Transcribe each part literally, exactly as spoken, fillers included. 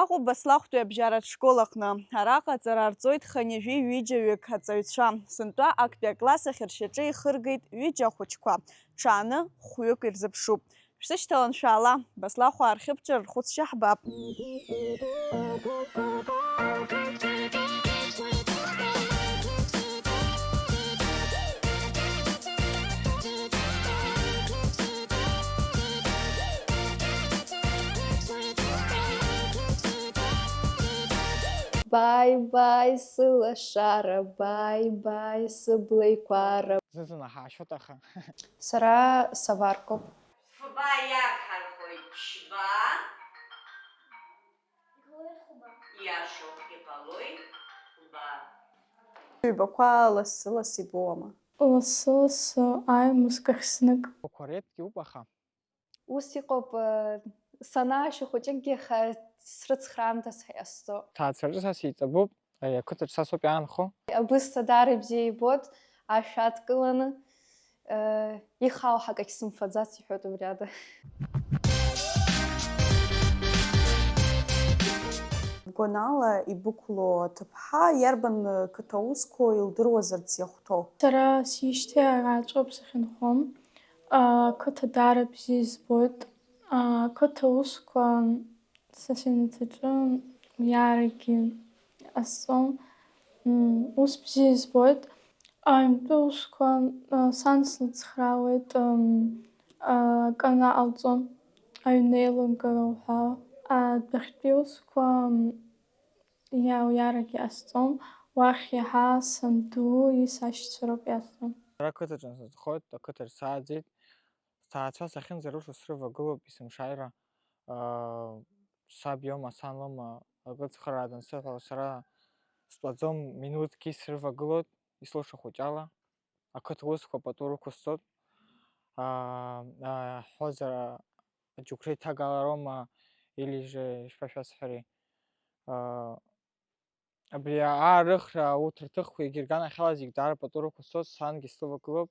Ҳаҟоуп Баслахәтәи абжьаратә школ аҟны. Араҟа аҵара арҵоит хынҩажәи ҩыџьаҩык аҵаҩцәа. Сынтәа актәи акласс ахь ршьаҿа ихыргеит ҩыџьа ахәыҷқәа. Ҽааны хәҩык ирзыԥшуп. Шәсышьҭалан шәаала, Баслахәаа рхьыԥҿара рхәыцшьа ҳбап. Bye bye, сылашара, bye bye, сыблеиқәара. Зны-зынла ҳаашьоит, аха. Сара саваркоуп. Фба иагҳархоит ԥшьба. Иашоуп, иҟалоит хәба. Ҩбақәа лассы-лассы ибоуама? Лассы-лассы аимызкахь знык. Қәареҭк иоуп, аха. Ус иҟоуп, э, санаашьа хәыҷыкгьы аха срыцхраамҭаз ҳәа иҟасҵо. Ҭаацәараҿы са сеиҵбуп, ари ақыҭаҿы са соуп иаанхо. Абысҭа даара ибзиа ибоит, ашә адкыланы, э, ихаау ҳакагь сымфаӡац, иҳәоит убри ада. Гәанала ибықәло аҭыԥҳа иарбан қыҭа усқәоу илдыруазарц иахәҭоу? Сара сижьҭеи араҵәоуп сахьынхо. Ақыҭа даара бзиа избоит. Ақыҭа усқәа са сыҩнаҭаҿы иаарагьы ҟасҵом. М, ус бзиа избоит. Аҩнтәи усқәа, а, сан слыцхраауеит, м, а, акы анаҟалҵо, аҩны еилыргара уҳәа. Адәахьтәи усқәа, м, иа-, уиарагьы иҟасҵом, уахь иаҳа санду исашьцәа роуп иҟасҵо. Сара ақыҭаҿы сынхоит, ақыҭаҿ сааӡеит. Сҭаацәа сахьынӡарылшо срывагылоуп есымшааира. Саб иоума, сан лоума, акы цхыраа дансыҳәо, сара стәаӡом, минуҭкгьы срывагылоит, ислылшо хәыҷала. Ақыҭа усқәа пату рықәысҵоит. Ҳҳәозар, аџьықәреи ҭагалароума, или же, ишԥашәасҳәари, Абри аарыхра, урҭ рҭыхқәа егьырганахьала зегь даара пату рықәысҵоит, сангьы слывагылоуп,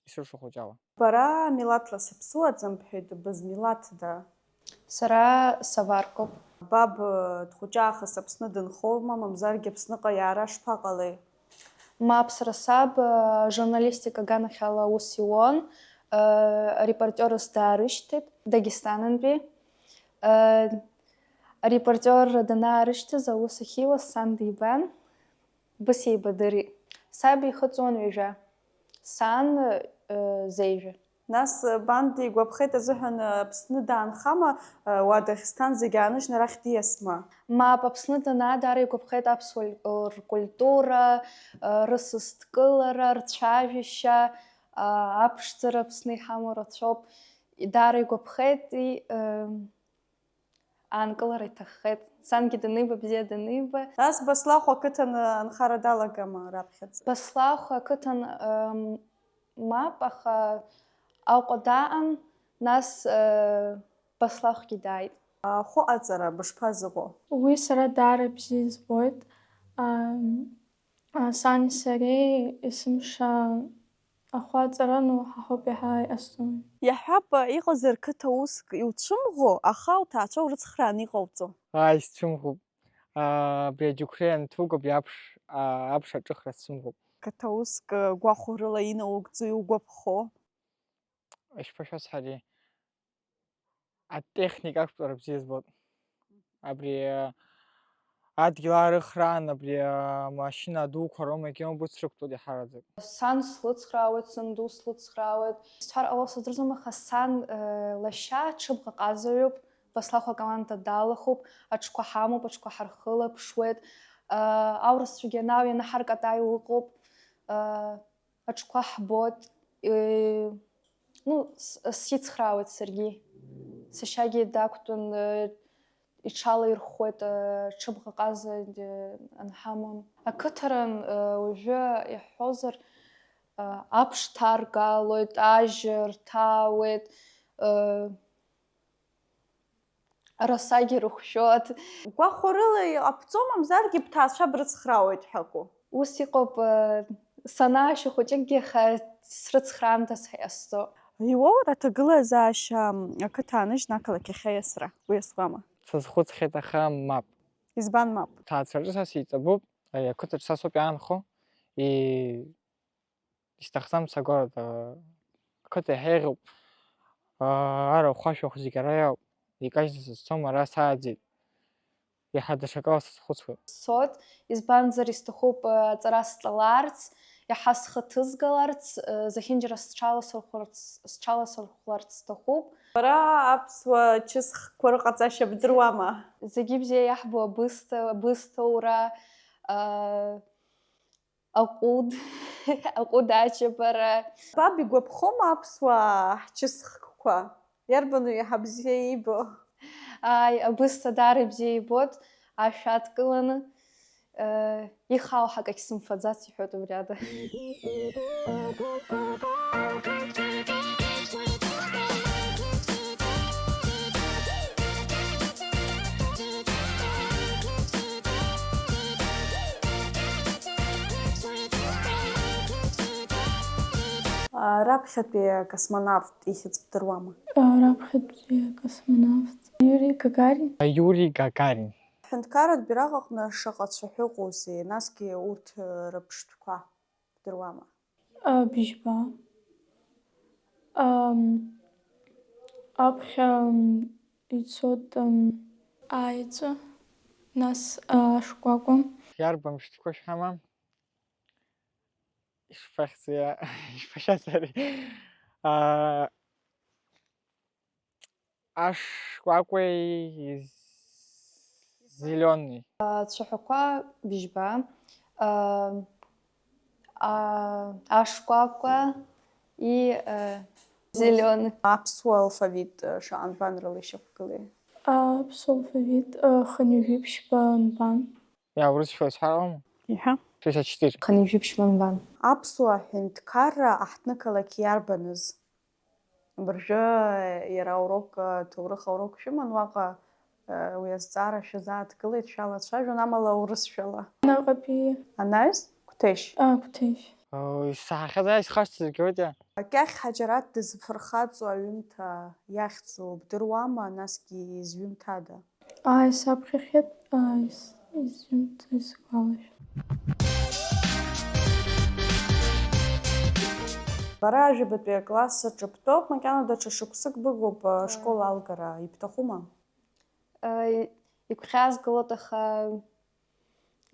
исылшо хәыҷала. Бара милаҭла саԥсуаӡам, бҳәеит, бызмилаҭда? Сара саваркоуп. Баб, э, дхәыҷаахыс Аԥсны дынхоума, мамзаргьы Аԥсныҟа иаара шԥаҟалеи? Мап, сара саб, э, журналистика аганахьала аус иуан, э, арепортерс даарышьҭит, Дагестанынтәи. Э, Арепортерра данаарышьҭыз аус ахьиуаз сан дибан, быс еибадырит. Саб ихыҵуан ҩажәа, сан, э, зежәа. Нас, э, бан дигәаԥхеит азыҳәан, э, Аԥсны даанхама, э, уа Дагестан зегь ааныжьны арахь диасма? Мап, Аԥсны данаа, даара игәаԥхеит аԥсуа л-, ркультура, э, рысасдкылара, рцәажәашьа, а, аԥшӡара Аԥсны иҳамоу рацәоуп. Даара игәаԥхеит, и, э, аанкылара иҭаххеит. Сангьы даниба, бзиа даниба. Нас Баслахә ақыҭан анхара далагама раԥхьаӡа? Баслахә ақыҭан, м, мап, аха Аҟәа дааҟан, нас, э, Баслахәгьы дааит. Ахәы аҵара бышԥазыҟоу? Уи сара даара бзиа избоит. Ам, А, сани сареи есымша ахәы аҵара ну ҳаҳауп иаҳа иҟасҵои. Иаҳҳәап, иҟазар қыҭа уск иуцәымӷу, аха уҭаацәа урыцхрааны иҟауҵо. Ааи, сцәымӷуп. А, абри аџьықәреи анҭуга, абри аԥш, а, аԥш аҿыхра сцәымӷуп. Қыҭа уск гәахәарыла инаугӡо иугәаԥхо? Ишԥашәасҳәари? Атехника ақәтәара бзиа збоит. Абри, э, адгьыл аарыхраан, абри, э, амашьына адуқәа роума, егьиума, урҭ срықәтәоит иаҳараӡак. Сан слыцхраауеит, санду слыцхраауеит. Исҳәар ҟало сыздырӡом, аха сан, э, лашьа ҽыбӷаҟазаҩуп, Баслахә акоманда далахәуп, аҽқәа ҳамоуп, аҽқәа ҳархылаԥшуеит. Э, аурысцәагьы анааи ианаҳаркатаиуа ыҟоуп. Э, аҽқәа ҳбоит, э, ну, с-, сицхраауеит саргьы. Сашьагьы дақәтәан, э, иҽалаирхәуеит, э, ҽыбӷаҟаза, э, анҳамон. Ақыҭаран, э, уажәы иаҳҳәозар, Аԥш ҭаргалоит, ажь рҭаауеит, расагьы рыхәшәот. Гәахәарыла иҟабҵо, мамзаргьы бҭаацәа брыцхраауеит ҳәа акәу? Ус иҟоуп, санаашьа хәыҷыкгьы аха срыцхраамҭаз ҳәа иазҵо. Иуоур аҭагылазаашьа ақыҭа ааныжьны ақалақь ахь аиасра, уи иазхәама? Сазхәыцхьеит, аха мап. Избан мап? Ҭаацәаҿы са сеиҵбуп, ари ақыҭаҿы са соуп иаанхо, и-, исҭахӡам сагоит, ақыҭа иаҳа еиӷьуп, ара хәашәахә зегь ара иоуп, икажьны сызцом, ара сааӡеит, иаҳа даҽакала сазхәыцуеит. Сцот, избанзар исҭахуп, аҵара сҵаларц, иаҳа схы ҭызгаларц, зехьынџьара сҽаласырхәларц, сҽаласырхәларц сҭахуп. Бара аԥсуа чысхқәа рыҟаҵашьа бдыруама? Зегьы бзиа иаҳбо абысҭа, абысҭоура, аҟәыд, аҟәыд аҷабара. Баб игәаԥхома аԥсуаа ҳчысхқәа? Иарбану иаҳа бзиа иибо? Ааи, абысҭа даара ибзиа ибот, ашә адкыланы, ихаау ҳакагь сымфаӡац, иҳәоит убри ада. Раԥхьатәи акосмонавт ихьӡ бдыруама? Раԥхьатәи акосмонавт Иури Гагарин. Иури Гагарин. Ҳҳәынҭқарратә бираҟ аҟны шаҟа цәаҳәа ыҟоузеи, насгьы урҭ рыԥштәқәа бдыруама? Быжьба. Аԥхьа ицот аеҵәа, нас ашкәакәа. Иарбан мшәтәқәа шәҳамам? Ишԥахьӡи, ишԥашьацари? Ашкәакәеи зеленый. Ацәаҳәақәа быжьба, ашкәакәа и зеленый. Аԥсуа алфавит шаҟа нбанрыла ишьақәгылеи? Аԥсуа алфавит хынҩажәи ԥшьба нбан. Иа, урысшәа узҳәар ауама? Иҳәа. Шәишьа чтыр. Хынҩажәи ԥшьба нбан. Аԥсуа аҳәынҭқарра аҳҭнықалақь иарбаныз? Абыржәы иара аурок, аҭоурых аурок шәыман, уаҟа, уи азҵаара шәазааҭгылеит, шәалацәажәон, амала урысшәала. Наҟатәи. Анаҩс? Қәҭешь. А, Қәҭешь. Исаҳахьаз, исхашҭыз зегь уеит, иа. Кьахь Ҳаџьараҭ дызфырхаҵо аҩымҭа иахьӡу бдыруама, насгьы изҩымҭада? Ааи, саԥхьахьеит, ааи, ис-, изымҵ-, исгәалашәом. Бара ажәабатәи акласс аҿы бтәоуп, макьана даҽа шықәсык быгуп, ашкол алгара ибҭахума? Ааи, игәхьаазгалоит, аха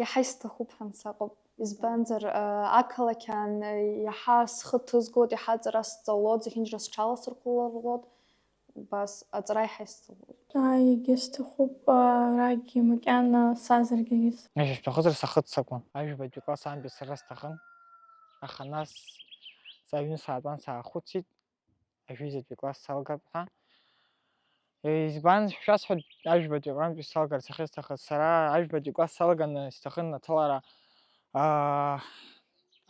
иаҳа исҭахуп ҳәа сыҟоуп. Избанзар, ақалақь аан иаҳа схы ҭызгоит, иаҳа аҵара сҵалоит, зехьынџьара сҽаласырхәлалоит. Убас аҵара иаҳа исҭахуп. Ааи, егьа сҭахуп, арагьы макьана сазаргьы егьыс. Ишәышәҭахызар сахыццакуан. Ажәабатәи класс аантәи сара сҭахын, аха нас саҩны саатәан, саахәыцит, ажәизатәи класс салгап ҳәа. Избан шәасҳәоит, ажәбатәи аҟынтәи салгарц ахьысҭахыз? Сара ажәбатәи класс салганы сҭахын аҭалара, аа,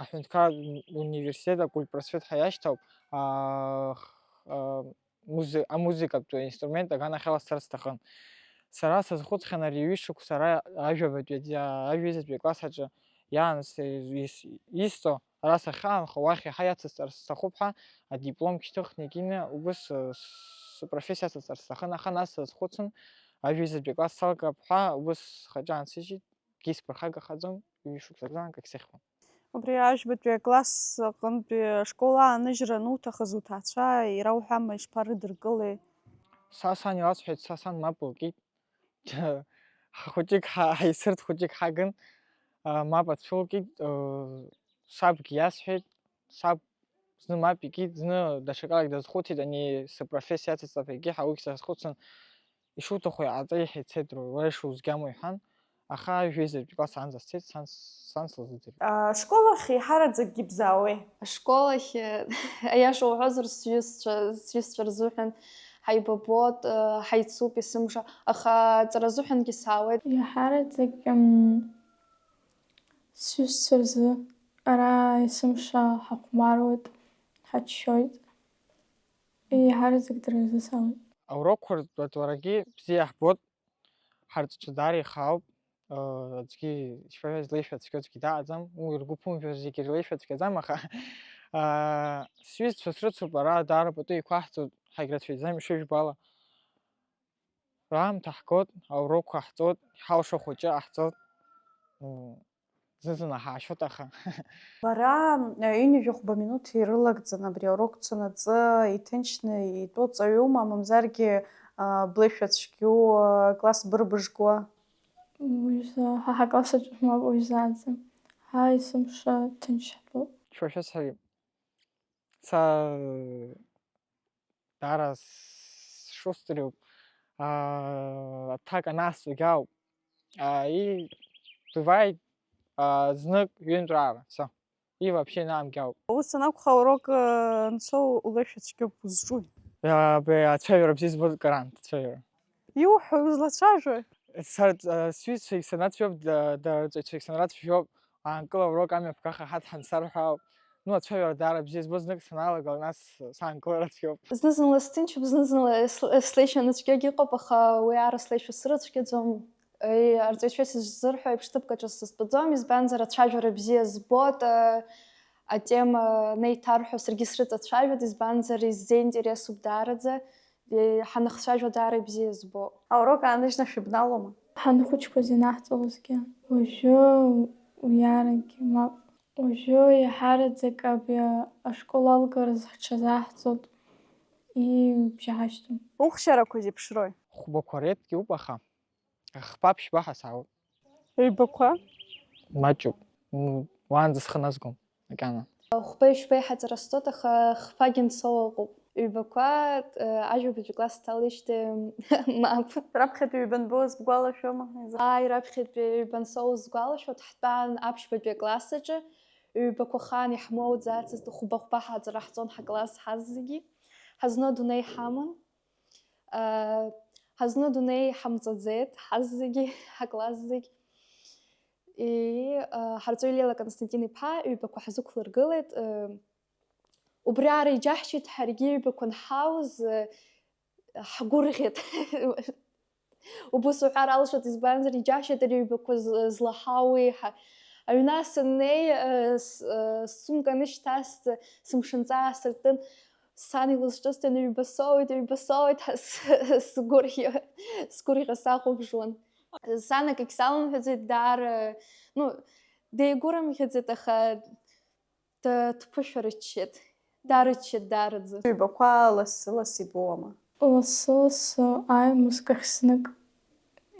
аҳәынҭқарратә университет, акультпросвет ҳәа иашьҭоуп, аа, х-, аа, музы-, амузыкатә инструмент аганахьала сцарц сҭахын. Сара сазхәыцхьан ари ҩышықәса ара ажәабатәи, а, ажәҩызатәи акласс аҿы иаанс-, ис-, исҵо, ара сахьаанхо уахь иаҳа иацысҵарц сҭахуп ҳәа, адиплом шьҭыхны икны убыс, э, с-, спрофессиа ацысҵарц сҭахын, аха нас сазхәыцын, ажәҩызатәи акласс салгап ҳәа убыс схаҿы аансыжьит. Акгьы исԥырхагахаӡом, ҩышықәса рзы акагь сыхьуам. Убри ажәбатәи акласс аҟынтәи ашкол ааныжьра ануҭахыз уҭаацәа ирауҳәама, ишԥарыдыркылеи? Са сан иласҳәеит, са сан мап лкит. Хәыҷык ҳа-, ҳаисырт хәыҷык ҳагын, а, мап ацәылкит, а, сабгьы иасҳәеит, саб зны мап икит, зны даҽакалагь дазхәыцит, ани сыпрофессиа ацысҵап, егьи ҳаугь сазхәыцын, ишуҭаху иҟаҵа, иаҳа ицеит, уара ишузгьаму, иҳәан, аха жәеизатәи класс аанӡа сцеит, сан, сан слызыӡырҩит. Ашкол ахь еиҳараӡакгьы бзаауеи? Ашкол ахь, аиаша уҳәозар, сҩызцәа, сҩызцәа рзыҳәан ҳаибабот, ҳаицуп есымша, аха аҵара азыҳәангьы саауеит. Иаҳараӡак, м, сҩызцәа рзы, Ара есымша ҳахәмаруеит, ҳаччоит, еиҳараӡак дара рзы сауеит. Аурокқәа ртәы уарагьы бзиа ҳбоит, ҳарҵаҩцәа даара ихаауп, аӡәгьы ишԥаҳәаз, злеишәа цәгьа аӡәгьы даҟаӡам, уи ргәы ԥумжәар зегьы ирлеишәа цәгьаӡам, аха, аа, сҩызцәа срыцуп, ара даара пату еиқәаҳҵоит, ҳагьрацәаҩӡам ишыжәбо ала. Аамҭа ҳгоит, аурокқәа ҳҵоит, иҳалшо хәыҷы ҟаҳҵоит. М, зны-зынла ҳаашьоит, аха. Бара, э, ҩынҩажәи хәба минуҭ ирылагӡаны абри аурок цанаҵы, иҭынчны итәоу ҵаҩума, мамзаргьы, а, блеишәа цәгьоу, а, класс бырбыжгуа? Уажәы ҳа ҳакласс аҿы мап уажәзааӡам. Ҳа есымша ҭынч ҳтәоуп. Шәа шәасҳәари? Са даара сшустериуп, аа, аҭак анасҵогь ауп. Аа, и, бывает, аа, знык ҩынтә раара, всё. И вообще наамгь ауп. Ус анакәха, аурок, э, анцо улеишәа цәгьоуп узҿуи? Иа, бе, ацәажәара бзиа збоит, Карант, ацәажәара. Иуҳәо, узлацәажәои? Сарҵ-, а, сҩызцәагь санацәажәоп, да-, да-, рҵаҩцәагь санрацәажәоп, аанкыла аурок амҩаԥгаха ҳаҭ ҳансарҳәа ауп. Ну, ацәажәара даара бзиа збо, знык саналагалак, нас саанкылара цәгьоуп. Зны-зынла сҭынчуп, зны-зынла с-, слеишәа нацәкьагь ыҟоуп, аха уи ара слеишәа срыцәгьаӡом. Еи, арҵаҩцәа исзырҳәо еиԥш ҭыԥк аҿы сызтәаӡом, избанзар, ацәажәара бзиа збоит, а, атема анеиҭарҳәо саргьы срыҵацәажәоит, избанзар, исзеинтересуп даараӡа. Еи, ҳаныхцәажәо даара ибзиа збо. Аурок ааныжьны шәыбналома? Ҳанхәыҷқәаз ианаҳҵалозгьы. Уажәы уиарагьы мап. Уажәы иаҳараӡак абри ашкол алгараз ҳҽазаҳҵоит, ибжьаҳашьҭам. Ухшьарақәа зеиԥшрои? Хәбақәа редкиуп, аха хԥа-ԥшьба ҳасаауеит. Ҩбақәа? Маҷуп. М, уаанӡа схы назгом, макьана. Хәбеи-шәбеи ҳаҵара сҵоит, аха хԥагьы нцоу ыҟоуп. Ҩбақәа, э, ажәабатәи класс сҭалеижьҭеи мап. Раԥхьатәи ҩба анбоуаз бгәалашәома? Ааи, раԥхьатәи ҩба ансоуз сгәалашәоит, ҳтәан аԥшьбатәи акласс аҿы, ҩбақәа ахаан иаҳмоуӡацызт, хәба-хәба ҳаҵара ҳҵон ҳакласс ҳазегьы. Ҳазну адунеи ҳаман. Ҳазну адунеи ҳамҵаӡеит, ҳазегьы, ҳакласс зегь. И, ҳарҵаҩы Лела Константин-иԥа ҩбақәа ҳзықәлыргылеит. Убри аара иџьаҳшьеит, ҳаргьы ҩбақәа анҳауз, ҳгәырӷьеит. Убыс уҳәар алшоит, избанзар, иџьашьеит ари аҩбақәа з-, злаҳау еиҳа. Аҩны саннеи, э, с-, э, ссумка анышьҭасҵа, сымшынҵа аасыртын, сан илызҿысҭын, ҩба соуеит, ҩба соуит ҳәа с-, сгәырӷьо, сгәырӷьо сахәаԥшуан. Сан акгьы салымҳәаӡеит, даара, ну, деигәырымӷьаӡеит, аха Д-, дԥышәарччеит, дарыччеит даараӡа. Ҩбақәа лассы-лассы ибоуама? Лассы-лассы аимыск ахь знык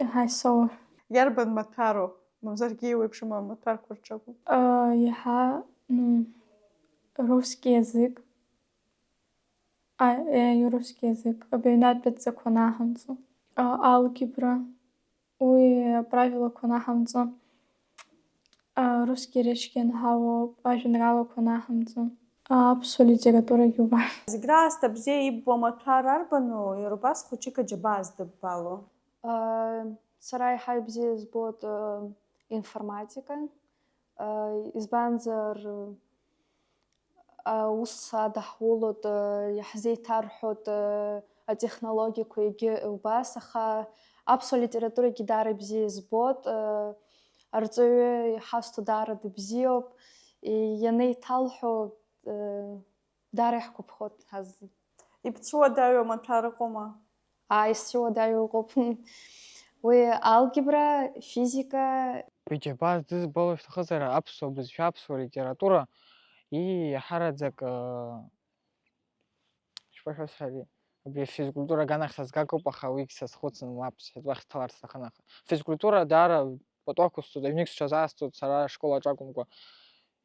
иаҳа исоур. Иарбан маҭәароу? Мамзаргьы еиуеиԥшым амаҭәарқәа рҿы акәу? Э, иаҳа, ну, русский язык, а, э, русский язык, абаҩнатә адҵақәа анаҳамҵо. Э, алгебра. Уи аправилақәа анаҳамҵо, а, русский речгьы анҳауоуп, ажәеинраалақәа анаҳамҵо, а, аԥсуа литературагьы убас. Зегь раасҭа бзиа иббо амаҭәар арбану, иара убас хәыҷык аџьабаа здыббало? А, сара еиҳа ибзиа избоит, а, информатика, а, избанзар, аус адаҳулоит, иаҳзеиҭарҳәоит атехнологиақәа, егьи убас, аха аԥсуа литературагьы даара ибзиа избоит, арҵаҩы иҳазҭо даара дыбзиоуп, ианеиҭалҳәо, даара иаҳгәаԥхоит ҳазегь. Ибцәуадаҩу амаҭәар ыҟоума? Ааи, исцәуадаҩу ыҟоуп. Уи алгебра, физика. Ҩаџьабаа здызбало шәҭахызар, аԥсуа бызшәа, аԥсуа литература, и, иаҳараӡак, э, ишԥашәасҳәари, абри афизкультура аганахь сазгагоуп, аха уигь сазхәыцын, мап сҳәеит, уахь сҭаларц сҭахын, аха физкультура даара пату ақәысҵоит, аҩнык сҽазаасҵоит сара ашкол аҿы акәымкәа.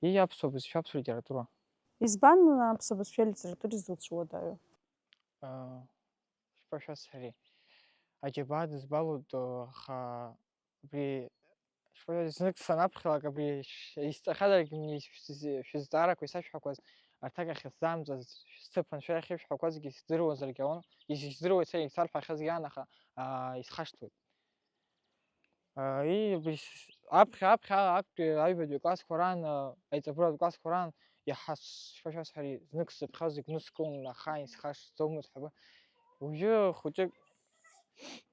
И, аԥсуа бызшәа, аԥсуа литература. Избан аԥсуа бызшәеи алитературеи зуцәуадаҩу? Э, Шԥашәасҳәари, аџьабаа дызбалоит, аха абри, шԥа-, знык санаԥхьалак, абри ш-, изҵаахьадаргьы, шәз-, шәызҵаарақәа исашәҳәақәаз, арҭ акахь сзаамҵаз, шәсҭыԥ анцәа иахьышәҳәақәазгьы сдыруазаргьы ауан, исыздыруеит са исарҳәахьазгьы аан, аха, аа, исхашҭуеит. И, аԥхьа, аԥхьа актәи аҩбатәи классқәа раан, аиҵбыратә классқәа раан иаҳа, шԥашәасҳәари, знык сзыԥхьаз зегь нускылон, аха исхашҭӡомызт ҳәа. Уажәы хәыҷык,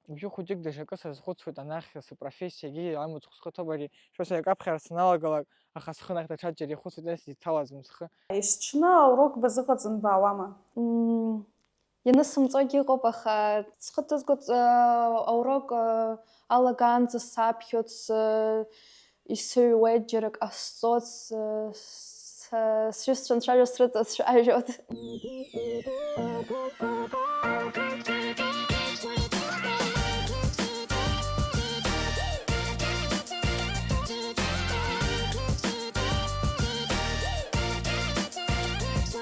уажәы хәыҷык даҽакы сазхәыцуеит, анахь сыпрофессиагьы амыцхә схыҭоуп ари, шәасҳәак аԥхьара саналагалак, аха схы нахь даҽаџьара ихәыцуеит, нас ицалаӡом схы. Есҽны аурок базыҟаҵан баауама? Мм, ианысымҵогьы ыҟоуп, аха схы ҭызгоит, э, аурок, э, алагаанӡа саԥхьоит, с-, исыҩуеит, џьара ак ҟасҵоит, с-, с-, сҩызцәа анцәажәо срыҵацәажәоит.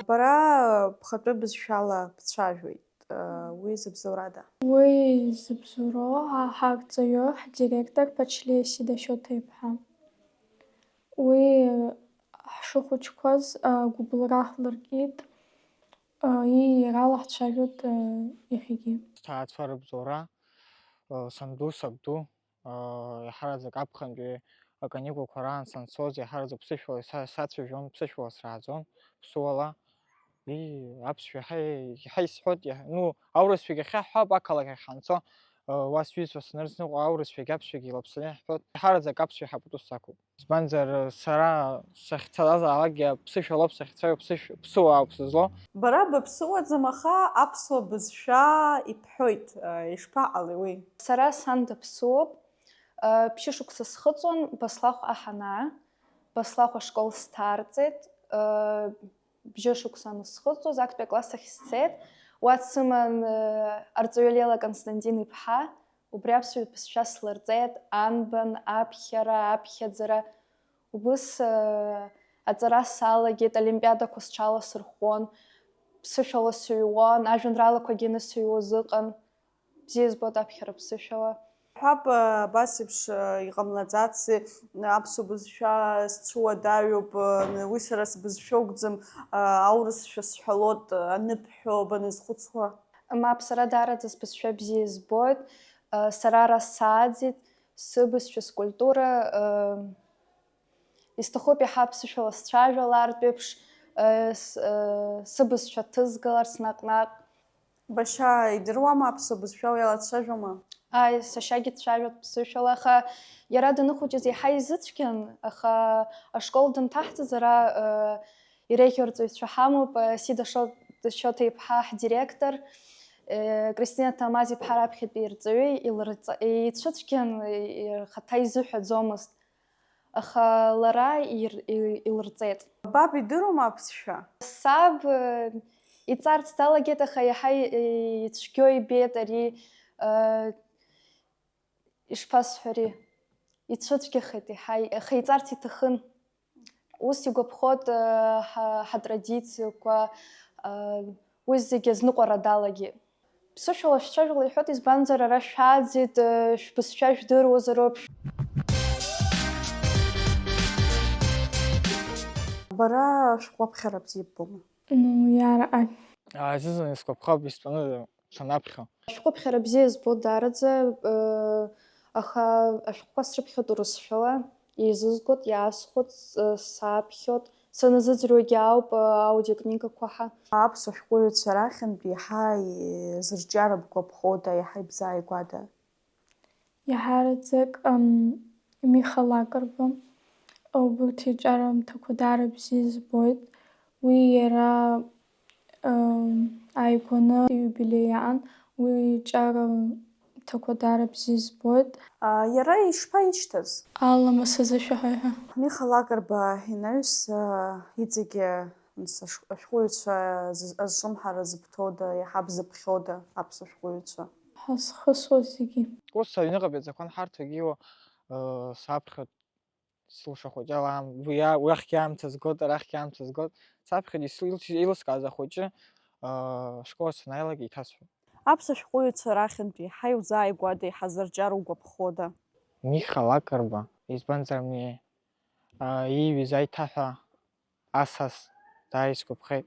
Бара бхатәы бызшәала бцәажәоит, уи зыбзоурада? Уи зыбзоуроу ҳа-, ҳарҵаҩы, ҳдиректор Ԥачлиа Сида Шьоҭа-иԥҳа. Уи ҳшыхәыҷқәаз, а, гәыбылра ҳлыркит, а, ииарала ҳцәажәоит, а, иахьагьы. Сҭаацәа рыбзоура, а, санду, сабду, а, иаҳараӡак аԥхынтәи аканикулқәа раан санцоз, иаҳараӡак ԥсышәала са-, сацәажәон, ԥсышәала срааӡон, ԥсуала. И, аԥсшәа иаҳа, иаҳа исҳәоит, иаҳ-, ну, аурысшәагь ахьаҳҳәап, ақалақь ахь ҳанцо, а, уа сҩызцәа санрыцныҟәо, аурысшәагь аԥсшәагь еилаԥсаны иаҳҳәоит. Иаҳараӡак аԥсшәа иҳа пату сақәуп. Избанзар, сара сахьцалазаалакгьы аԥсышәа лоуп сахьцәажәо, ԥсышә-, ԥсыуаа ауп сызлоу. Бара быԥсыуаӡам, аха аԥсуа бызшәа ибҳәоит, ишԥаҟалеи уи? Сара сан даԥсыуоуп. Ԥшьышықәса схыҵуан Баслахә аҳанаа, Баслахә ашкол сҭарҵеит. Бжьышықәса анысхыҵуаз, актәи акласс ахь сцеит. Уа дсыман, э, арҵаҩы Лела Константин-иԥҳа. Убри аԥсуа бызшәа слырҵеит, анбан, аԥхьара, аԥхьаӡара. Убыс, э, аҵара салагеит, олимпиадақәа сҽаласырхәон, ԥсышәала сыҩуан, ажәеинраалақәагьы анысыҩуаз ыҟан. Бзиа избоит аԥхьара ԥсышәала. Ҳәап, абас еиԥш, э, иҟамлаӡаци, аԥсуа бызшәа сцәыуадаҩуп, э, уи сара сбызшәа акәӡам, э, аурысшәа сҳәалоит, э, аныбҳәо баназхәыцуа? Мап, сара даараӡа сбызшәа бзиа избоит, э, сара ара сааӡеит, сыбызшәа, скультура, э, Исҭахуп иаҳа аԥсышәала сцәажәалартә еиԥш, э, с-, э, сыбызшәа ҭызгаларц наҟ-наҟ. Башьа идыруама аԥсуа бызшәала, иалацәажәома? Ааи, сашьагьы дцәажәоит ԥсышәала, аха иара даныхәыҷыз иаҳа изыцәгьан, аха ашкол дынҭаҳҵаз ара, э, иреиӷьу арҵаҩцәа ҳамоуп, э, Сида Шо-, Шоҭа-иԥҳа ҳдиректор, э, Кристина Ҭамаз-иԥҳа раԥхьатәи ирҵаҩы, илырҵа-, ицәыцәгьан, э, ихаҭа изыҳәаӡомызт. Аха лара ир-, и-, илырҵеит. Баб идыруама аԥсшәа? Саб, э, иҵарц далагеит, аха иаҳа и-, ицәгьо ибеит ари, э, ишԥасҳәари, ицәыцәгьахеит иаҳа, аха иҵарц иҭахын. Ус игәаԥхоит, э, ҳа-, ҳатрадициақәа, э, уи зегьы азныҟәара далагеит. Ԥсышәала шәцәажәала иҳәоит, избанзар, ара шәааӡеит, э, шәбызшәа жәдыруазароуп. Бара шәҟәаԥхьара бзиа ббома? Ну, иара, ак. Азызын исгәаԥхап истәаны санаԥхьо. Ашәҟәыԥхьара бзиа збоит даараӡа, э, аха ашәҟәқәа срыԥхьоит урысшәала, еизызгоит, иаасхәоит, э, саԥхьоит, саназыӡырҩуагьы ауп, э, аудиокнигақәа ҳәа. Аԥсуа шәҟәыҩҩцәа рахьынтә иаҳа изырҿиара бгәаԥхода, иаҳа ибзааигәада? Иаҳараӡак, ам, Миха Лакрба, убарҭ иҿиарамҭақәа даара бзиа збоит. Уи иара, ам, ааигәаны ииубилеи аан, уи иҿиарамҭақәа даара бзиа збоит. А, иара ишԥаишьҭаз? Аламыс азышәаҳәаҩ ҳәа. Миха Лакрба инаҩс, а, иҵегьы Нас ашә-, ашәҟәыҩҩцәа з-, азҿлымҳара зыбҭода, иаҳа бзыԥхьода аԥсуа шәҟәыҩҩцәа? Ҳазхысуа зегьы. Ус аҩныҟа беиҵақәан ҳарҭ егьиуа, ыы, саԥхьоит, сылша хәыҷы ала аам-, уи а-, уахьгьы аамҭа згоит, арахьгьы аамҭа згоит. Саԥхьоит исыл-, илс-, илыскааз ахәыҷы, ыы, ашкол санааилак еиҭасҳәоит. Аԥсуа шәҟәыҩҩцәа рахьынтә иаҳа иузааигәада, иаҳа зырҿиара угәаԥхода? Миха Лакрба, избанзар, ыы, ииҩыз аиҭаҳәа Асас, даара исгәаԥхеит.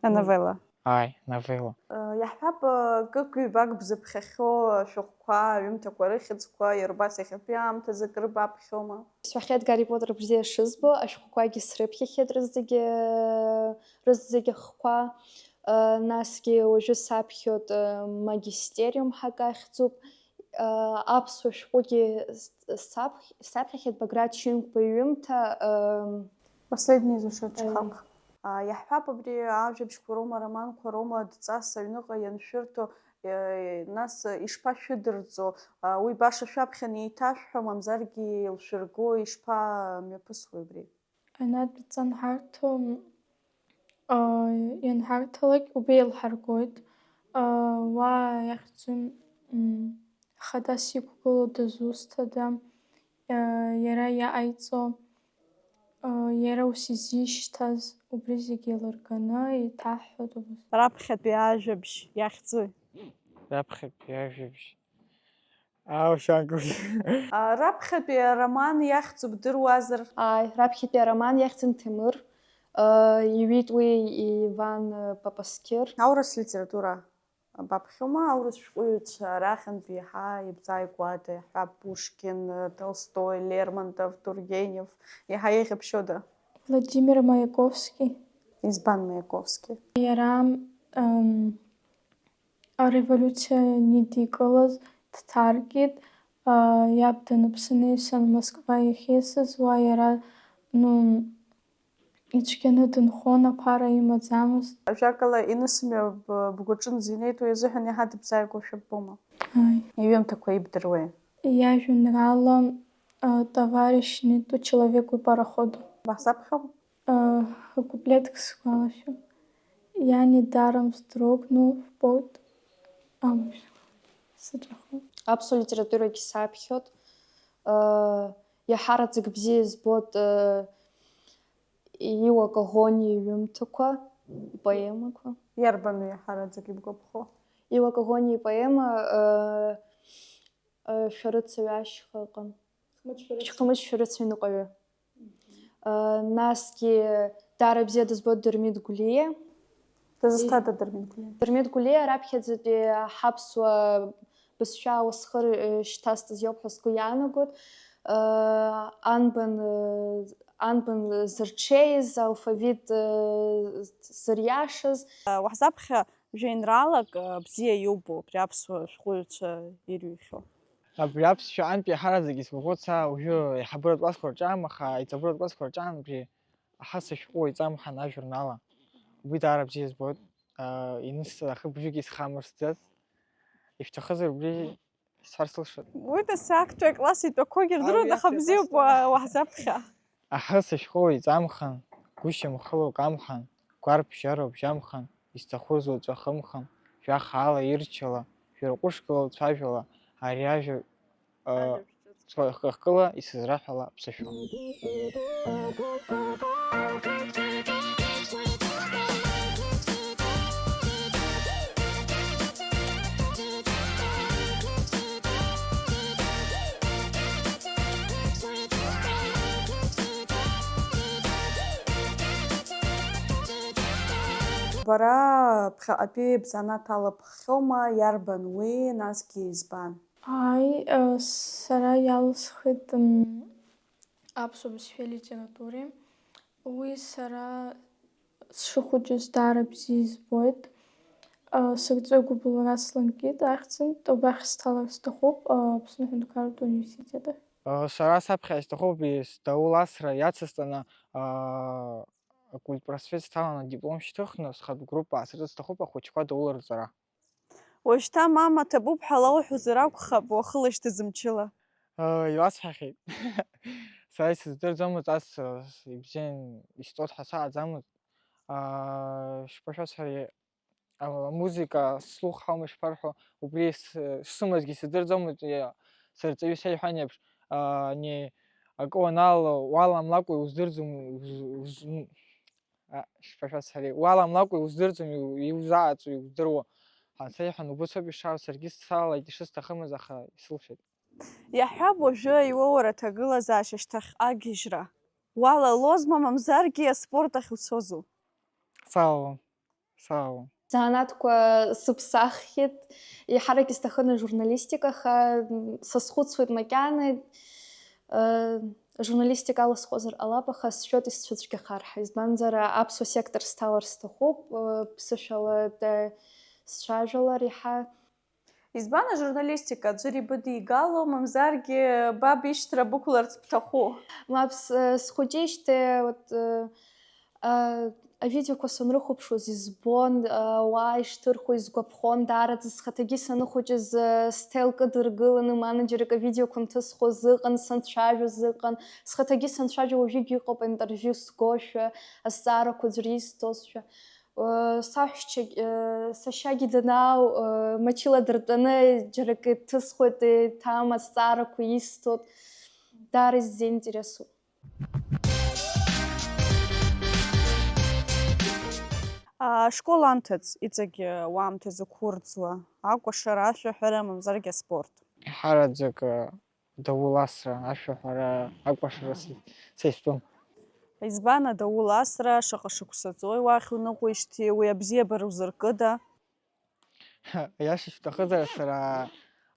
Ановелла. Ааи, новелла. Иаҳҳәап, кык-ҩбак бзыԥхьахьоу ашәҟәқәа, аҩымҭақәа рыхьӡқәа, иара убас иахьатәи аамҭазы акры баԥхьома? Исҳәахьеит Гарри Поттер бзиа шызбо, ашәҟәқәагьы срыԥхьахьеит рызегьы, рызегьы ахқәа. Насгьы уажәы саԥхьоит, Магистериум ҳәа акы ахьӡуп. Аԥсуа шәҟәгьы саԥхьахьеит Баграт Шьынқәба иҩымҭа. Последний из ушедших, э, амх. Иаҳҳәап, абри ажәабжьқәа роума, ароманқәа роума адҵас аҩныҟа ианшәырҭо, э, нас ишԥашәыдырҵо? Уи баша шәаԥхьан еиҭашәҳәо, мамзаргьы еилшәырго ишԥамҩаԥысуеи абри? Аҩнатә ҵан ҳарҭо, м, а, ианҳарҭалак, убеилҳаргоит. А, уа иахьӡу, м, хадас иқәгылоу дызусҭада, а, иара иаҟаиҵо, а, иара ус изишьҭаз, убри зегьы еилырганы еиҭаҳҳәоит убас. Раԥхьатәи ажәабжь иахьӡуи? Раԥхьатәи ажәабжь. Ау, шьанкуш. А, раԥхьатәи ароман иахьӡу бдыруазар? Ааи, раԥхьатәи ароман иахьӡын Ҭемыр, а, иҩит уи Иван, а, Папасқьыр. Аурыс литература баԥхьома, аурыс шәҟәыҩҩцәа рахьынтә еиҳа ибзааигәада, иаҳҳәап, Пушкин, Толстои, Лермонтов, Тургенев, еиҳа еиӷьыбшьода? Владимир Маяковски. Избан Маяковски? Иара, ам, Ареволиуциа анидикылаз дҭаркит, иаб даныԥсаны ииасын Москва иахьиасыз, уа иара, ну, ицәгьаны дынхон, аԥара имаӡамызт. Ажәакала, инысмҩа б-, бгәаҿынӡа инеит, уи азыҳәан иаҳа дыбзааигәоушәа ббома? Ааи. Иҩымҭақәа ибдыруеи? Иажәеинраала, а, Товарищ Нету, Человеку и пароходу. Баҳзаԥхьом? Акуплетк сгәалашәом. Иани даром сдрогнул в порт. Амш. Саҿахом. Аԥсуа литературагьы саԥхьоит. Иаҳараӡак бзиа избоит Иуа Коӷониа иҩымҭақәа, ипоемақәа. Иарбану иаҳараӡак ибгәаԥхо? Иуа Коӷониа ипоема Шәарыцаҩ ашьха ыҟан. Шәхымыҷ шәарыцаҩ ныҟәаҩы. Насгьы даара бзиа дызбоит Дырмит Гәлиа. Дызусҭада Дырмит Гәлиа? Дырмит Гәлиа раԥхьаӡатәи ҳаԥсуа бызшәа ауасхыр шьҭазҵаз иоуп ҳәа сгәы иаанагоит. Анбан, анбан зырҽеиз, алфавит зыриашаз. Уаҳзаԥхьа жәеинраалак бзиа иубо абри аԥсуа шәҟәыҩҩцәа ирыҩхьоу? Абри аԥсшәа антәи ҳараӡәгьы исгәаӷәоит са уажәы аиҳабыратә классқәа рҿы амаха, аиҵбыратә классқәа рҿы амри аҳа сышәҟәы Иҵамхан ажурнала. Уи даара бзиа избоит. Инысҵаз ахыбжьгьы схамырсӡац. Ишәҭахызар убри сҳәар сылшоит. Уи нас актәи акласс итәақәоугьы рдыруеит, аха бзиоуп, уа-, уаҳзаԥхьа. Аҳы, сышәҟәы Иҵамхан, гәышьамхылоуп амхан, гәарԥ жьароуп жьамхан, исҭаху зуаҵәахымхан, жәаха ала ирчала, жәырҟәышкала уцәажәала, ари ажәа, ыы, ҵәахкыла исызраҳәала аԥсышәала. Бара ԥхьаҟатәи бзанааҭ алаԥххьоума, иарбан уи, насгьы избан? Ааи, э, сара иалысхит, м, аԥсуа бызшәеи литературеи. Уи сара сшыхәыҷыз даара бзиа избоит. Э, сырҵаҩ гәыбылра слыркит ахьӡынтә, убахь сҭалар сҭахуп, э, Аԥсны аҳәынҭқарратә университет ахь. Э, сара саԥхьа исҭахуп ис-, Даур Асра иацысҵаны, э, акультпросвет сҭаланы адиплом шьҭыхны, схатә группа аасыртыр сҭахуп ахәыҷқәа доуларҵара. Уажәшьҭа мама ҭабуп ҳәа лауҳәозар акәхап, уахылашьҭыз мчыла. Ыы, иласҳәахьеит. Сара исыздырӡомызт ас, ибзиан исҵоит ҳәа саҟаӡамызт. Аа, шԥашәасҳәари, а-, амузыка слух ҳаума ишԥарҳәо, убри с-, шсымазгьы сыздырӡомызт, иа-, сырҵаҩы сеиҳәан еиԥш, аа, ани акы уанаало, уаламлакәа иуздырӡом, уз-, уз-, А, шԥашәасҳәари, уаламлакәа иуздырӡом, иу-, иузааӡо, иудыруа. Ҳәа сеиҳәан, убыс ауп ишаау, саргьы салалеит ишысҭахымыз, аха исылшеит. Иаҳҳәап, уажәы иуоур аҭагылазаашьа шьҭахьҟа гьежьра. Уалалозма, мамзаргьы аспорт ахь уцозу? Салалон, салалон. Азанааҭқәа сыԥсаххьеит, еиҳарак исҭахын ажурналистика, аха, м, сазхәыцуеит макьана, э, ажурналистика алысхуазар ҟалап, аха сшәоит исцәыцәгьахар ҳәа, избанзар, аԥсуа сектор сҭалар сҭахуп, э, ԥсышәала, э, сцәажәалар иаҳа. Избан ажурналистика аӡәыр ибыдигало, мамзаргьы баб ишьҭра бықәларц бҭаху? Мап, с-, э, схәыҷижьҭеи, вот, э, А, авидеоқәа санрыхәаԥшуаз избон, а, ауаа ишҭырхуа изгәаԥхон, даараӡа схаҭагьы саныхәыҷыз, а, сҭел кыдыргыланы, манаџьарак авидеоқәа нҭысхуаз ыҟан, санцәажәоз ыҟан. Схаҭагьы санцәажәо уажәыгь ыҟоуп, аинтервиу сгошәа, азҵаарақәа аӡәыр исҭозшәа. Э, саҳәшьцәагь, э, сашьагьы данаау, э, мчыла дыртәаны џьаракы дҭысхуеит, еиҭам азҵаарақәа исҭоит. Даара исзеинтересуп. Ашкол анҭыҵ, иҵегь уаамҭа зықәурӡуа, акәашара, ашәаҳәара, мамзаргьы аспорт. Иҳараӡак, э, даула асра, ашәаҳәара, акәашара са, са истәым. Избан адаула асра, шаҟа шықәса ҵуеи уахь уныҟәижьҭеи, уи абзиабара узыркыда? Аиаша шәҭахызар, сара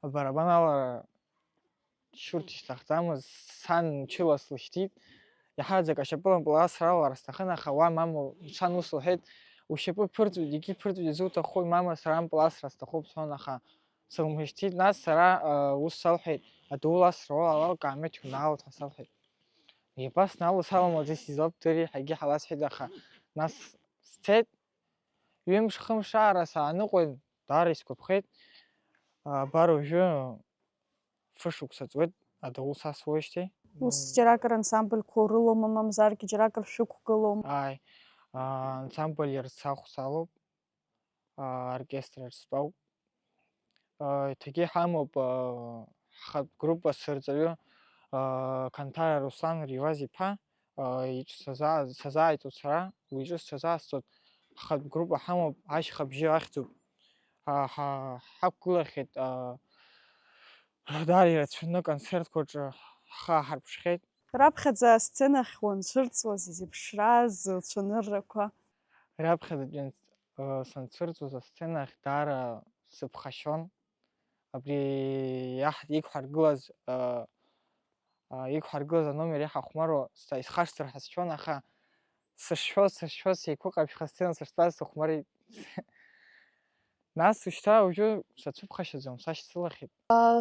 абарабан алара шьурҭ исҭахӡамызт, сан мчыла слышьҭит. Иаҳараӡак ашьапылампыл асра алалар сҭахын, аха уа мама лҽан ус лҳәеит, ушьапы ԥырҵәоит, егьи ԥырҵәоит, изуҭахуи, мама, сара ампыл асра сҭахуп, сҳәон, аха сылмышьҭит. Нас сара, э, ус салҳәеит, адоу ласра уалалалак аамеҭ унаалоит ҳәа салҳәеит. Егьи абас снаало саламлаӡеит, сизлабдырри ҳәагьы ҳаласҳәеит, аха нас сцеит. Ҩымш-хымш аара сааныҟәеит, даара исгәаԥхеит. Абар уажәы фышықәса ҵуеит адоу сасуеижьҭеи. Ус џьаракыр ансамбльқәа урылоума, мамзаргьы џьаракыр шәықәгылоума? Ааи, аа, ансамбль Ерцахә салоуп, аа, оркестр Ерцтәоуп. Аа, еиҭагьы ҳамоуп, аа, ҳхатә группа сырҵаҩы, аа, Қанҭара Руслан Риваз-иԥа, аа, иҿ-, сазаа-, сазааиҵоит сара, уи иҿы сҽазаасҵоит. Ҳхатә группа ҳамоуп, ашьха бжьы ахьӡуп. Ҳа-, ҳа-, ҳақәгылахьеит, аа, даара ирацәаны аконцертқәа рҿы ҳхы ааҳарԥшхьеит. Раԥхьаӡа асценахь уанцәырҵуаз, изеиԥшраз лцәаныррақәа? Раԥхьаӡатәи анц-, э, санцәырҵуаз асценахь даара сыԥхашьон. Абри иаҳ-, иқәҳаргылаз, э, э, иқәҳаргылаз аномер иаҳахәмаруа са исхашҭыр ҳәа сшәон, аха сышшәоз, сышшәоз, сеиқәыҟаԥшьха сцена сыштәаз сыхәмарит. Нас ушьҭа уажәы сацәыԥхашьаӡом, сашьцылахьеит.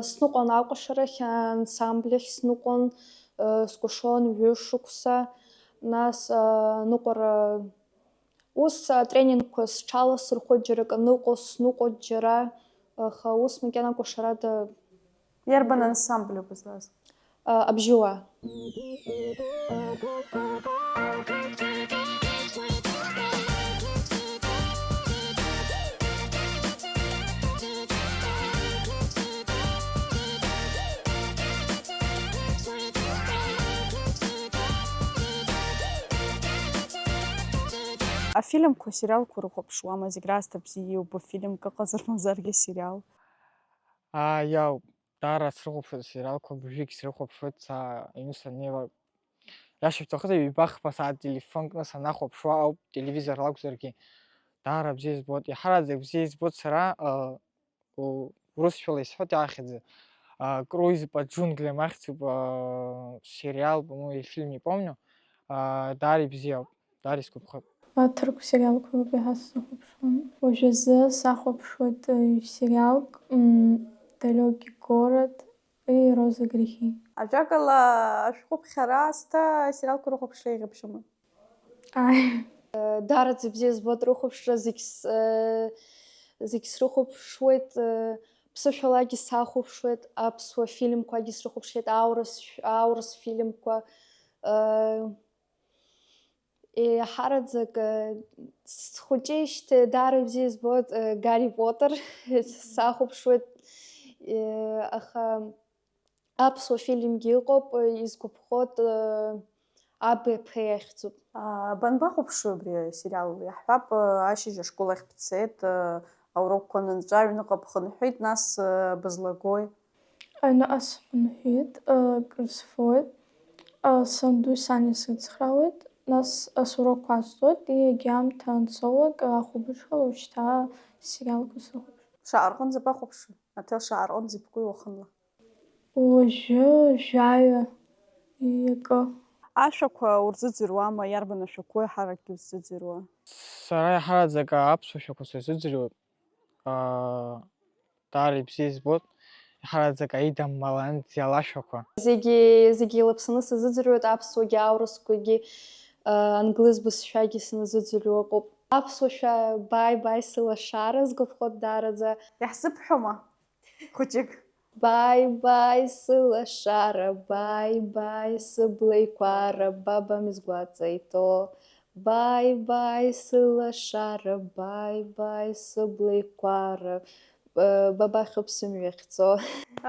Сныҟәон акәашарахь, ансамбль ахь сныҟәон, э, скәашон ҩышықәса, нас, э, ныҟәара, ус атренингқәа сҽаласырхәит, џьара акы ныҟәо сныҟәоит џьара, аха ус макьана акәашарада. Иарбан ансамбль убызлаз? Э, Абжьыуаа. Афильмқәа, асериалқәа урыхәаԥшуама? Зегь раасҭа бзиа иубо фильмк ыҟазар, мамзаргьы асериал? Ааи, иауп. Даара срыхәаԥшуеит асериалқәа, быжәҩагь срыхәаԥшуеит, са аҩны саннеилак. Иашьа шәҭахызар, ҩба-хԥа сааҭ телефон кны санахәаԥшуа ауп, телевизор лакәзаргьы, даара бзиа избоит. Иаҳараӡак бзиа избоит сара, а, у-, урысшәала исҳәоит иаахьӡы, а, «Круиз по джунглям» ахьӡуп, а, сериал, по-моему, или фильм, не помню. А, даара ибзиоуп, даара исгәаԥхоит. А, ҭырқә сериалқәа роуп иаҳа сзыхәаԥшуан. Уажәазы сахәаԥшуеит, ҩ-, сериалк, м, «Далёкий город» и «Роза грехи». Ажәакала, ашәҟәыԥхьара аасҭа асериалқәа рыхәаԥшра еиӷьыбшьома? Ааи. Э, даараӡа бзиа збоит рыхәаԥшра, зегь с-, э, зегь срыхәаԥшуеит, э, ԥсышәалагьы сахәаԥшуеит, аԥсуа фильмқәагьы срыхәаԥшуеит, аурыс, аурыс фильмқәа, э, еиҳараӡак, э, схәыҷижьҭеи даара бзиа збоит, э, Гарри Поттер, сахәаԥшуеит, э, аха аԥсуа фильмгьы ыҟоуп, э, изгәаԥхоит, э, Аб иаԥа иахьӡуп. А, банбахәаԥшуеи абри асериал? Иаҳҳәап, э, ашьыжь ашкол ахь бцеит, э, аурокқәа анынҵәа, аҩныҟа бхынҳәит, нас, э, бызлагои? Аҩныҟа схынҳәит, э, крысфоит, э, сандуи сани срыцхраауеит, Нас асурақәа сҵоит, егьа аамҭа анцалак, ахәылбыҽхала уажәшьҭа асериалқәа срыхәаԥшуеит. Шаҟа рҟынӡа бахәаԥшуеи? Аҭел шаҟа рҟынӡа ибгои уахынла? Уажәы жәаҩа иакы. Ашәақәа урзыӡырҩуама, иарбан ашәақәоу еиҳаракгьы уззыӡырҩуа? Сара еиҳараӡак аԥсуа шәақәа сырзыӡырҩуеит. Аа, даара ибзиа избоит, еиҳараӡак Аида Маланӡиа лашәақәа. Зегьы, зегьы еилаԥсаны сазыӡырҩуеит, аԥсуагьы, аурысқәагьы, аа, англыз бызшәагьы саназыӡырҩуа ыҟоуп. Аԥсуа шәа, бааи, бааи, сылашара, сгәаԥхоит даараӡа. Иаҳзыԥхьома, хәыҷык? Бааи, бааи, сылашара, бааи, бааи, сыблеиқәара, ба, ба, мызгәаҵа иҭоу. Бааи, бааи, сылашара, бааи, бааи, сыблеиқәара, ба, ба, ба, хьыԥсымҩа ахьцо.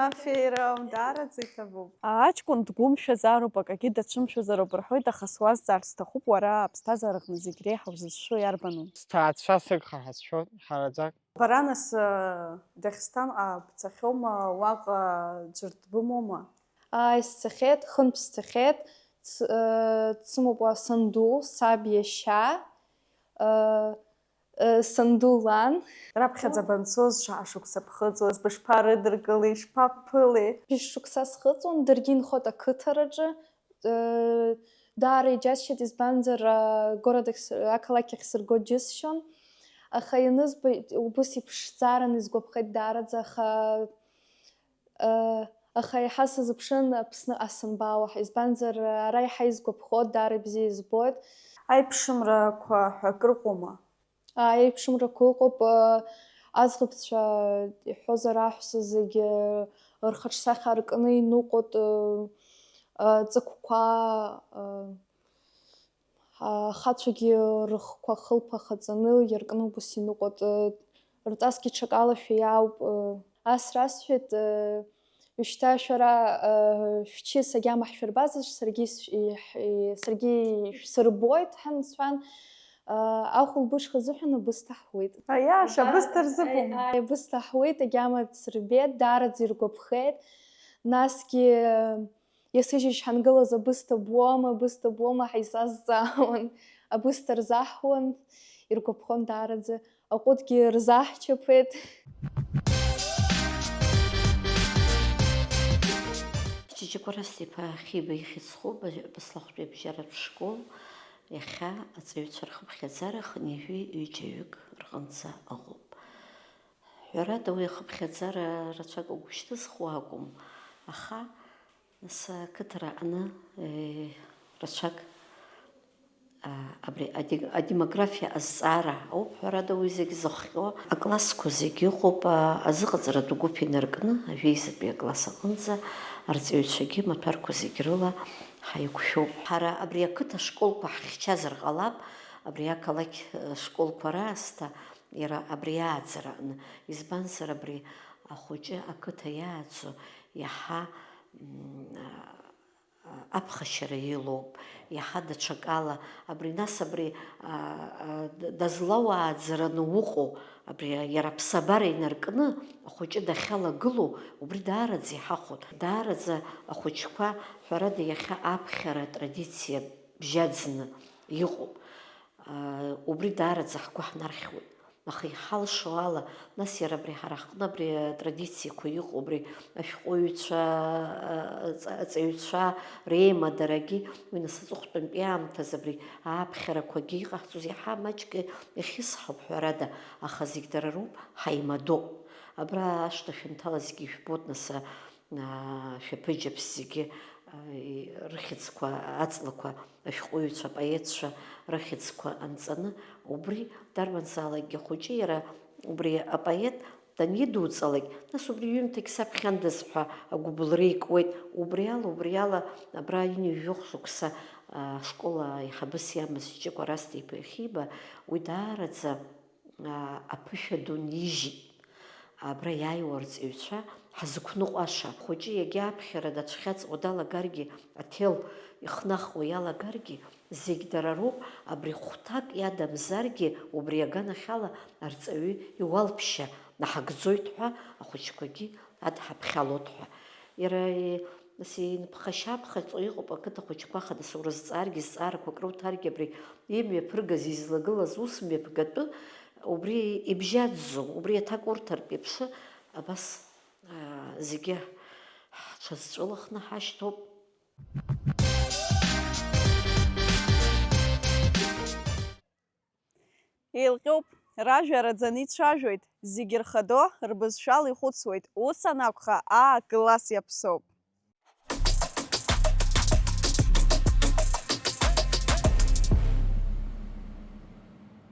Афеирам, даараӡа иҭабуп. Аҷкәын дгәымшәазароуп, акагьы дацәымшәозароуп рҳәоит, аха суазҵаар сҭахуп, уара аԥсҭазаараҟны зегь реиҳа узызшо иарбану? Сҭаацәа сыгха ҳәа сшәоит, ҳараӡак. Бара нас, э, Дагестанҟа бцахьоума, уаҟа ӡәыр дбымоума? Ааи, сцахьеит, хынтә сцахьеит, ц-, э, дсымоуп уа санду, саб иашьа, э, э, санду лан. Раԥхьаӡа банцоз шаҟа шықәса ԥхыӡуаз, бышԥарыдыркылеи, ишԥабԥылеи? Бжь шықәса схыҵуан, даргьы инхоит ақыҭараҿы, э, даара иџьасшьеит, избанзар, а, город ахь с-, ақалақь ахь сырго џьысшьон. Аха ианызба, убыс иԥшӡаран, исгәаԥхеит даараӡа, аха, э, аха еиҳа сазыԥшын Аԥсныҟа санбаауа, избанзар, ара еиҳа исгәаԥхо, даара ибзиа избоит. Аиԥшымрақәа ҳәа акрыҟоума? Ааи, аиԥшымрақәа ыҟоуп, э, аӡӷабцәа иҳәозар, аҳәса зегьы, э, рхаҿсахьа аркны иныҟәоит, э, э, ҵыкәқәа, э, ахацәагьы рыхқәа хылԥа хаҵаны иаркны убас иныҟәоит, э, рҵасгьы ҽакалашәа иаауп, э. Ас расҳәеит, э, Ушьҭа шәара, э, шәчыс агьама ҳшәырбазар, саргьы ис-, и-, ҳ-, и-, саргьы ишәсырбоит ҳәа сҳәан, э, ахәылбыҽха азыҳәан абысҭа ҳуеит. Аиаша, абысҭа рзыҳәан. Ааи, ааи, абысҭа ҳуеит, агьама дсырбеит, даараӡа иргәаԥхеит. Насгьы, э, есыжьыжь ҳангылаз абысҭа буама, абысҭа буама ҳәа исазҵаауан. Абысҭа рзаҳуан, иргәаԥхон даараӡа. Аҟәыдгьы рзаҳчаԥеит. Ҷыҷыкәа Расҭа-иԥа Хиба ихьӡ зху Баслахәтәи абжьаратә школ иахьа аҵаҩцәа рхыԥхьаӡара хынҩажәи ҩыџьаҩык рҟынӡа ыҟоуп. Ҳәарада, уи ахыԥхьаӡара рацәак агәышьҭызхуа акәым, аха нас ақыҭара аҟны, э, рацәак А, абри ади-, адемографиа азҵаара ауп, ҳәарада, уи зегь зыхҟьо. Аклассқәа зегь ыҟоуп, а, азыҟаҵаратә гәыԥ инаркны, ажәеизатәи акласс аҟынӡа арҵаҩцәагьы маҭәарқәа зегь рыла ҳаиқәшәоуп. Ҳара абри ақыҭа школқәа ҳхьчазар ҟалап, абри ақалақь, э, школқәа раасҭа иара абри ааӡара аҟны. Избанзар, абри ахәыҷы ақыҭа иааӡо иаҳа, м, а, аԥхашьара илоуп, иаҳа даҽакала, абри нас абри, а, а, д-, дазлауааӡараны уҟоу, абри иара аԥсабара инаркны ахәыҷы дахьалагылоу, убри даараӡа иҳахәоит. Даараӡа ахәыҷқәа, ҳәарада, иахьа аԥхьара атрадициа бжьаӡны иҟоуп. Аа, убри даараӡа ҳгәы ҳнархьуеит. Аха иҳалшо ала, нас иара абри ҳара ҳҟны абри атрадициақәа иҟоу, абри ашәҟәыҩҩцәа, аҵ-, аҵаҩцәа реимадарагьы, уи нас аҵыхәтәантәи аамҭазы абри ааԥхьарақәагьы иҟаҳҵоз иаҳа маҷк иахьысҳауп, ҳәарада, аха зегь дара роуп, ҳаимадоуп. Абра ашҭа шәынҭала зегьы ижәбоит, нас, аа, шәаԥыџьаԥ зегьы, аа, и-, рыхьӡқәа, аҵлақәа, ашәҟәыҩҩцәа, апоетцәа рыхьӡқәа анҵаны, убри дарбанзаалакгьы ахәыҷы иара убри апоет данидуҵалак, нас убри ҩымҭагь саԥхьандаз ҳәа агәыбылра икуеит. Убри ала, убри ала абра ҩынҩажәи жәохә шықәса, аа, ашкол аиҳабыс иамаз Ҷыкәа Расҭа-иԥа Хиба, уи даараӡа аа, аԥышәа ду нижьит. Абра иааиуа арҵаҩцәа ҳазықәныҟәаша. Ахәыҷы иагьа аԥхьара дацәхьаҵуа далагаргьы, аҭел ихнахуа иалагаргьы, зегь дара роуп, абри хәҭак иадамзаргьы, убри аганахьала арҵаҩы иуалԥшьа наҳагӡоит ҳәа ахәыҷқәагьы адҳаԥхьалоит ҳәа. Иара, е, Нас еинԥхашьаԥхаҵо иҟоуп ақыҭа хәыҷқәа хадас урызҵааргьы, зҵаарақәак руҭаргьы, абри имҩаԥыргаз, излагылаз ус мҩаԥгатәы, убри ибжьаӡӡом, убри аҭак урҭартә иаԥсы, абас, аа, зегьы ҳҽазҵәылахны ҳашьҭоуп. Еилҟьоуп, ражәа раӡаны ицәажәоит, зегьы рхадоу рбызшәала ихәыцуеит, ус анакәха, аа, класс иаԥсоуп.